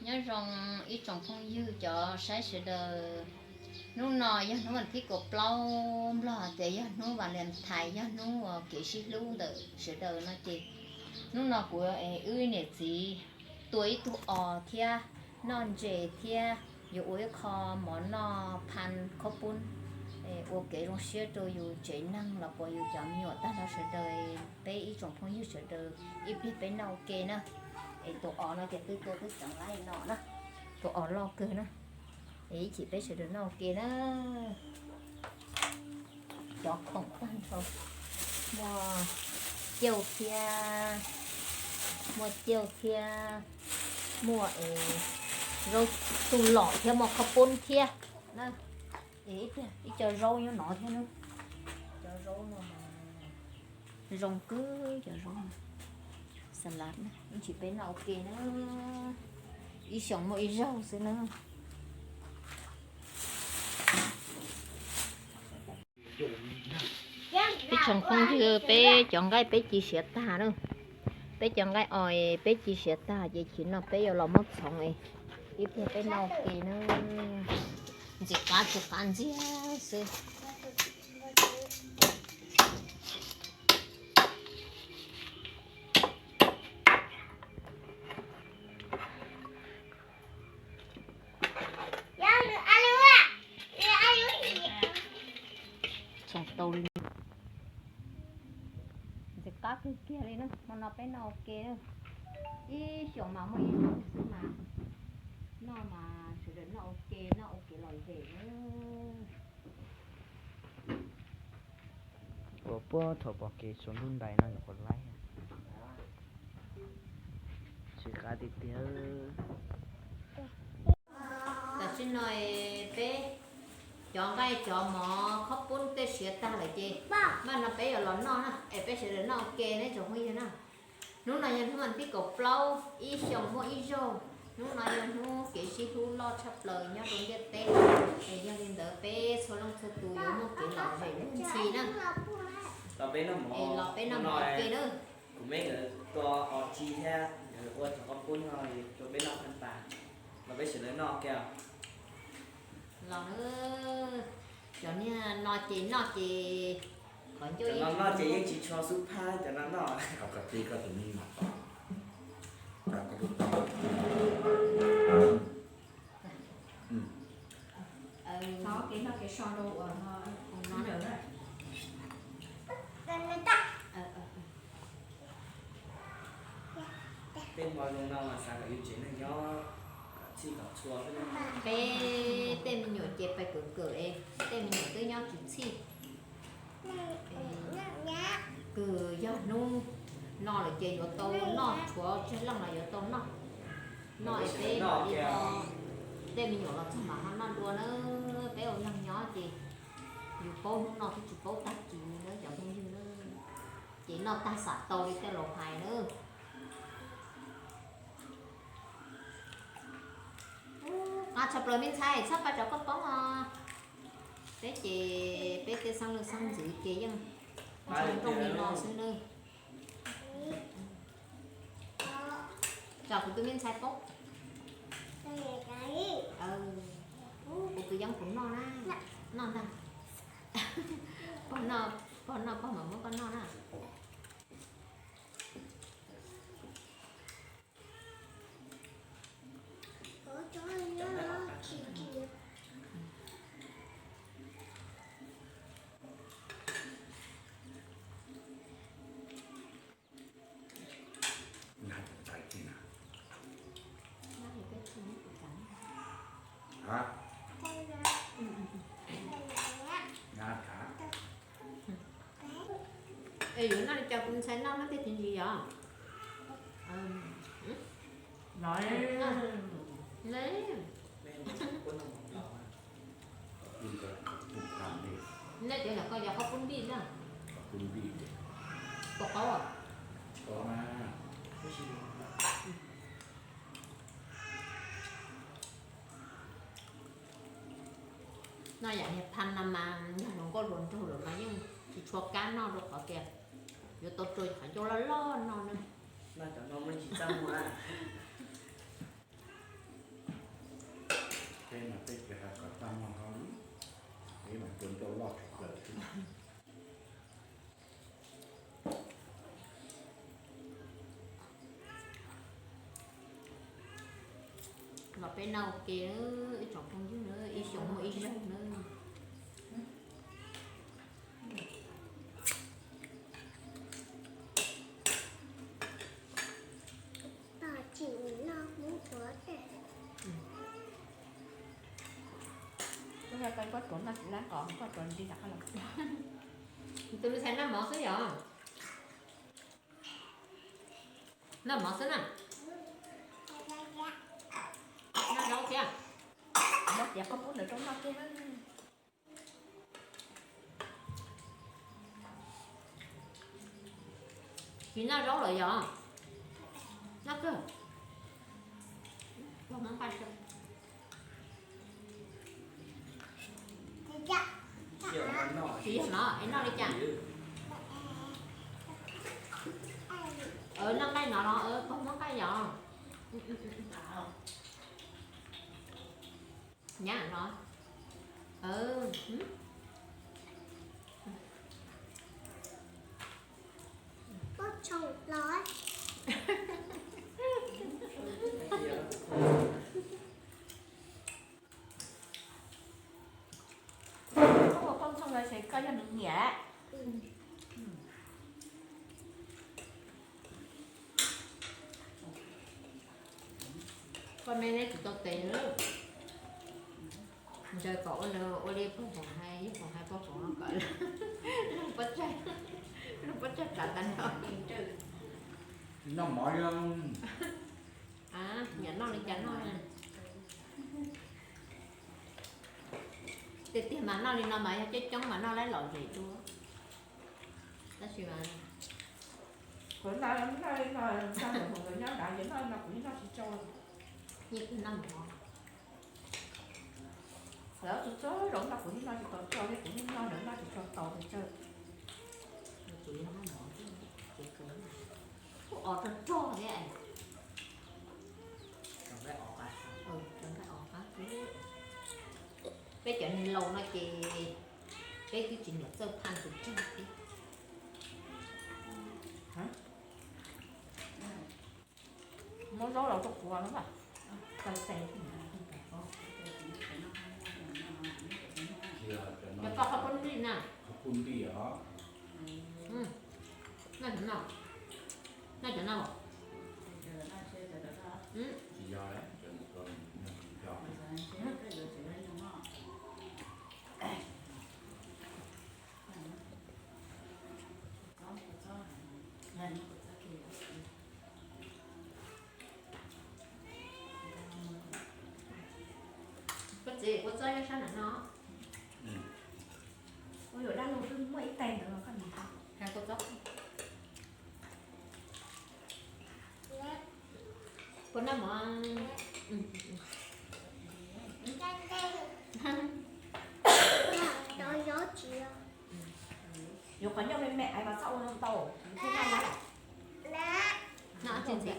Nyob zoo ib tsoom phooj ywg cov saib sawv daws. Hnub no yog hnub vas thib kaum plaub, Nplog tias yog hnub Valentine, yog hnub uas kev sib hlub ntawm sawv daws no ces hnub no kuv es wb niam txiv tua ib tug os thiab noj ntses thiab yuav ua ib qho mov noj phaj khaub poob, ua kev zoo siab rau yus tsev neeg los puas yus cov me nyuam tag nrho sawv daws, peb ib tsoom phooj ywg sawv daws ib pliag peb noj ua ke na. Es tus os no ces twb tua twb tseem laib no na, tus os loj kawg na. Es ib chim peb sawv daws noj ua ke na. Cov khoom tag nrho, muaj cauj thiab, muaj cauj thiab, muaj es zaub tsuj lom thiab muaj khaub poob thiab na. Es ib co zaub nyob no thiab na. Cov zaub no zoo kawg, cov zaub no. Salad na, ib chim peb noj ua ke na. Ib xyoos muaj ib zaug xwb na. Ib tsoom phooj ywg, peb cov nqaij peb ci siav tag na. Peb cov nqaij os peb ci siav tag ces chim no peb yuav los muab txhoov es ib pliag peb noj ua ke na. Ntxim qab tsis qab ntxiag xwb. Txhoov tau li. Ntxim qab kawg kiag li na, hmo no peb noj ua ke na. Ib xyoos mas muaj ib zaug xwb mas noj mas sawv daws noj ua ke, noj ua kev lom zem na. Puas puag thaum pom kev tsaus ntuj ntais no nyuam qhuav laib. Ntxim qab tiag tiag. Tam sim no peb cov nqaij cov mov khaub poob tej siav tag lawm ces maj no peb yuav los noj na, es peb sawv daws noj ua ke neb tsoom phooj ywg na. Hnub no yog hnub vas thib kaum plaub, ib xyoos muaj ib zaug. Hnub no yog hnub kev sib hlub loj tshaj plaws nyob rau ntiaj teb. Es yog li ntawd peb txhua leej txhua tus yuav muaj kev lom zem luag ntxhi na. Es los peb noj mov ua ke na. Kuv me nkawd tua os ci thiab nkawd ua cov khaub poob no rau peb noj pab tas. Los peb sawv daws noj ua ke. Los, cov niag no ces noj ces qhov ncauj no noj ces yeej tsis tshua xub phab cov no noj. Txhob kev noj kev so rau uas no. Tej hmo zoo no mas xav kom yus tsev neeg nyob kom txhij kom txhua xwb. Peb tej me nyuam ces pais kawm kawm es tej me nyuam twb nyob tsis txhij. Kws yog hnub no lawm ces yuav tau noj, tshuav tsawg leej los yuav tau noj. Noj es peb mam li ho, tej me nyuam los txog mam ho noj dua na. Peb ua neeg nyob ces yus paub hnub no twb tsis paub tag kis li na cov phooj ywg na. Ces noj tag xam tau li tej laus hais na. Qab tshaj plaws me ntxhais, txhob pab cov koj poob os. Peb ces peb tej xeeb leej xeeb ntxwv ces yeej nrog nrooj li no xwb na. Tso kuv tus me ntxhais poob. Kuv tus yeeb kuv noj na. Noj ntag. Pog noj, pog noj, pog mam muab koj noj na. Es yuav noj li cas kuv ntxhais noj noj tej txiv ntsis yom? Nej tias lawm koj yog qhaub poob npij na. Pom qaub. No yam niag phaj no mas yog hluas nkauj hluas nraug lawm mas yeej tsis tshua kab noj rau qhov tias yuav tau rau qhov ncauj loj loj no na. Noj cov no muaj tsis txaj muag. Peb tsis hais kom tag noj hlo li, peb mas tua ncauj loj tshaj plaws xwb. Los peb noj ua ke, ib tsoom phooj ywg na, ib xyoos muaj ib zaug na. Koj tsuav noj tsis lab qos, koj tsuav nti nram qab los. Tus me ntxhais noj mov xwb yom? Noj mov xwb na. Noj zaub thiab. Noj tias koj pub nws rau noj kiag na. Tsis noj zaub lawm yom? Noj kawg. Tsis yog no, es noj li cas? Noj nqaij no los, pog muab nqaij yom. Nyab no. Koj ua poj ntxoog los ces koj yog nws niam. Koj me neb tsis tau tes, ntsaws kom ua nws ua li pog foom hais, yog foom hais pog foom no kom luag pob tsag, luag pob tsag tsav tas no. Noj mov yog, nyiam noj li cas noj. Tiag tiag mas noj li no mas yog coob coob mas noj lawm lom zem dua. Tab sis mas kuv noj li no, noj ntawm hauv nkawd nyob nrad ces noj li no kuv yeej noj tsis tsau. Yeej noj mov. Lawv txhua txhua zaus noj kuv yeej noj tsis tau tsau thiab, kuv yeej noj ntawd noj tsis tau tau pes tsawg. Kuv yog noj mov ces kuv kuj os rog rog thiab. Rau nqaij os qab, peb cov neeg laus no ces peb twb tsis niam txawj phaj tus tsawg thiab. Muab zaub los rau kuv no. Cov koj qhov pub npij na. Noj cov no, noj cov no. Koj txiv, kua txob nyob sab nram no. Ua yuav dab laug twb muaj ib tais ntawd los koj niam. Hais kua txob. Puas noj mov? Yuav qhov nyuj me me es mas txhob ua ntau, thiaj noj lawm. Noj tsis ntxim.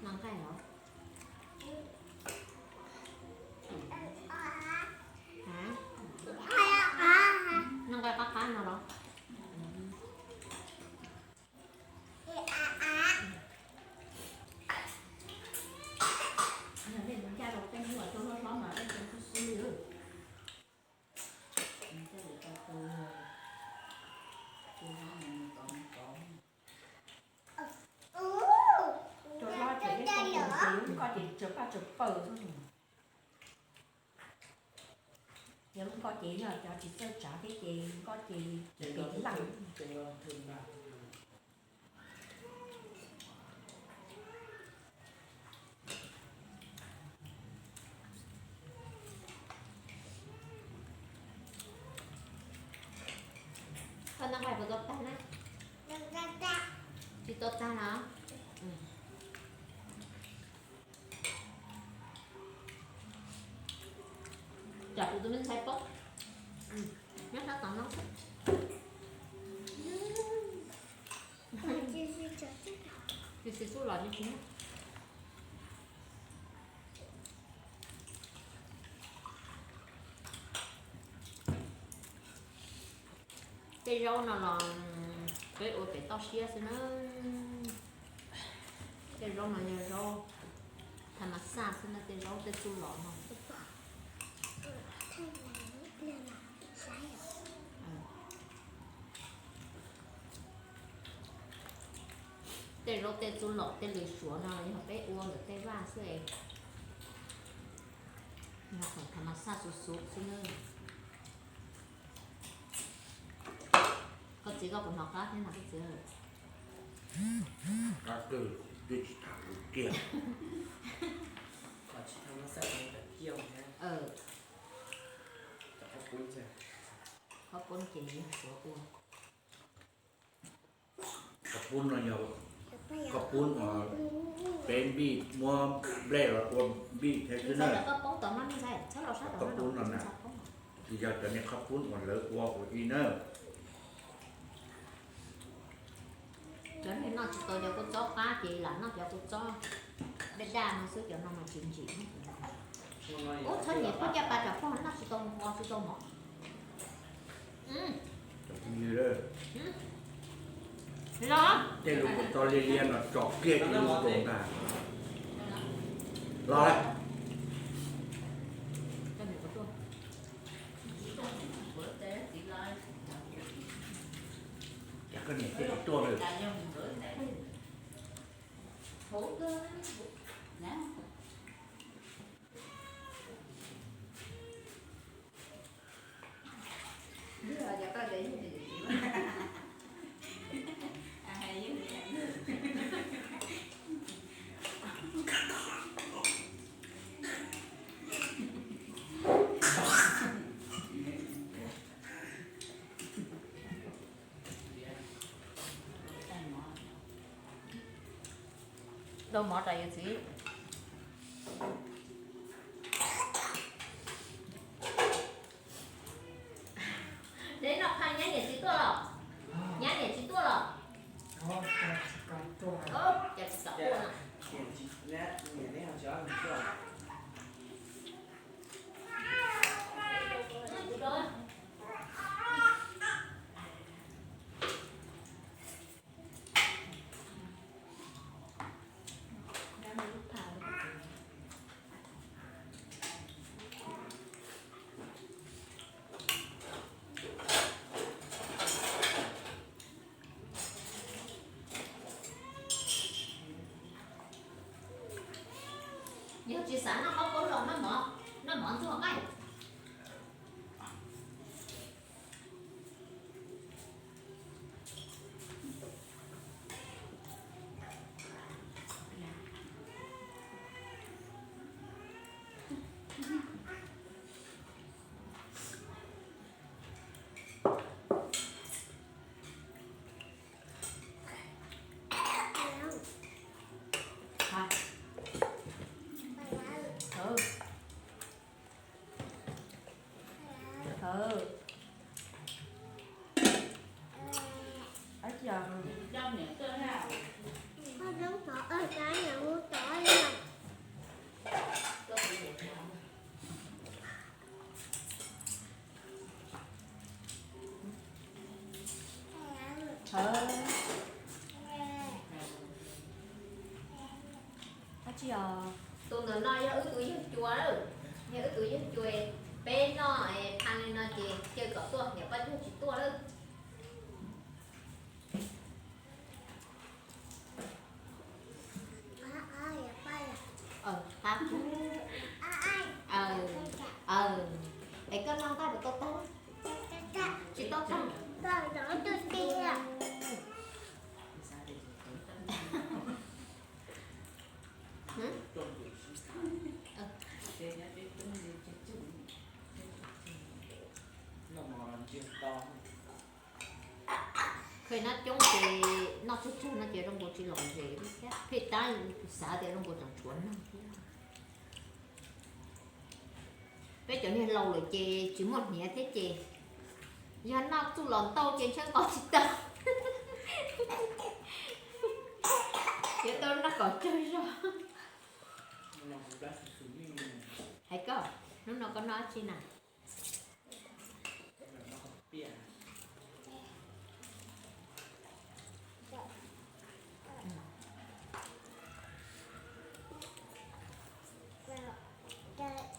Noj nqaij los? Noj nqaij qab qab no los? Yog nej mus ncaj rau tej hnub uas cua hlob hlob mas peb cua xwb xwb li. Cua hlob ces peb cua ces lub nkoj ces tsawv paj tsawv pawg xwb. Yog lub nkoj ces yog cov tsis txawj tsav thiab ces nkoj ces pem laj. Koj noj nqaij puas tau tag na? Tsis Tuaj tag no. Tsam kuv tus me ntxhais paub. Nyob sab tom no. Tsis tsis tsuj los tsis tsis. Tej zaub no los peb ua pem toj siab xwb na. Tej zaub no yog zaub tha mas xaj xwb na, tej zaub tej tsuj los no. Tej zaub tej tsuj los tej lws suav no yog peb ua ntawm tej vaj xwb es yog khoom tha mas xaj xuv xuv xwb na. Koj txiv koj puas hnov qab thiab no koj txiv? Qab twg twb tsis tham kiag. Tsis tham mas xaj kiag thiab. Qhov pub ces yog suav ua. Qhov pub no yog qhov pub uas peb npij muab nplej los ua npij thiab xwb na. Qhov pub no na, tsis yog cov niag qhov pub uas lawv ua ua ib na. Cov niag noj tsis tau cov kua txob qab ces lam noj cov kua txob daj daj no xwb, cov no mas tsis ntsim. Ub, txhob nyiam koj caj pas tsam koj noj tsis tau nqos tsis tau mov. Los. Tej lus kua txob liab liab no tso kiag ib lub rau ntag. Los lawm. Cas koj niam thiaj tsis tuaj lawm. Dau mov rau yus txiv. Neb noj phaj nyab niam txiv tuaj los? Nyab niam txiv tuaj los? Ces tsis tau tuaj no. Yog tsis xav noj qhaub poob los noj mov, noj mov ntxuag qaij. Tus ntawm no yog wb tus yawg cua lawm, yog wb tus yawg cua, peb noj pha li no ces cia kom tuaj, niam poj ntxoog tsis tuaj lawm. Es koj noj nqaij puas tau tag? Tsis tau tag. Noj coob ces noj tsuag tsuag no ces zoo nkaus tsis lom zem li thiab, pheej tab xav tias zoo nkaus tseem tshuav neeg thiab. Peb cov niag laus lawm ces tsis muaj hniav thiab ces yog noj txuj lom ntau ces ntshe nqos tsis tau. Yuav tau noj kom tsawg zog. Hais koj, hnub no koj noj dab tsi na?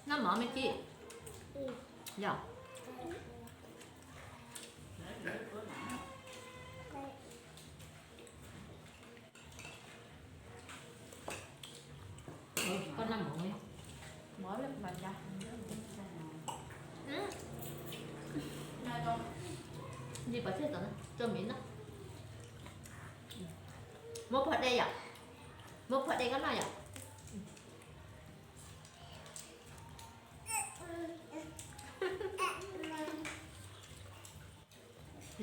Noj mov me tij. Yog. Koj noj mov. Li pas thiaj tau rau miv noj. Muab pog de yom, muab pog de koj noj yom.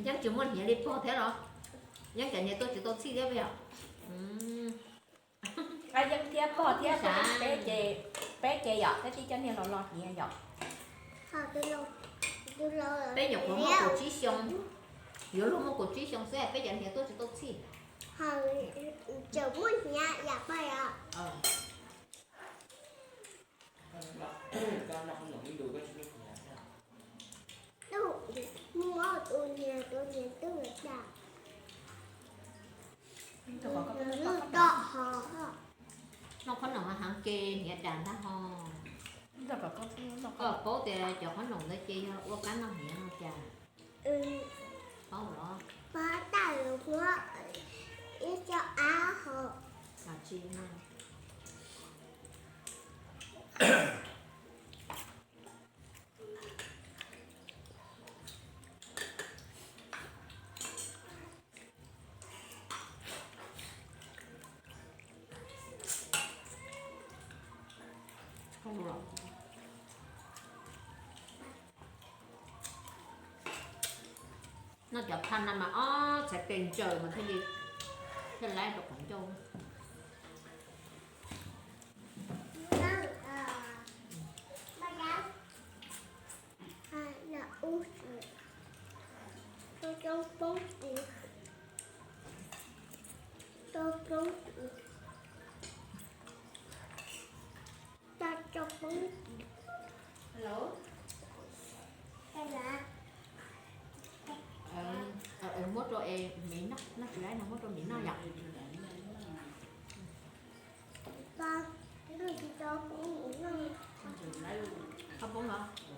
Yeej tsis muaj hniav li pog thiab los? Yeej cov hniav tuaj tsis tau txhij thiab yom? Yeej thiab pog thiab, peb ces, peb ces yom, peb tib cov niag laus laus hniav yom. Peb nyuam qhuav muaj kaum tsib xyoo, yuav luag muaj kaum tsib xyoo xwb peb cov hniav tuaj tsis tau txhij. Tseem muaj hniav yam pog yom. Tus hniav, tus hniav twb tas. Tus hov, noj qhob noom heev ces hniav das ntag ho. Koj paub tias cov qhob noom ntawd ces yog ua kab noj hniav no cas? Paub los? Paub tas los muab ib co av ho. Tsis no. Noj cov phaj no mas ob txhais tes ntsaws mas thiaj li, thiaj laib rau qhov ncauj. Muab rau es miv noj, noj tsis laib no muab rau miv noj yom. Koj poob los?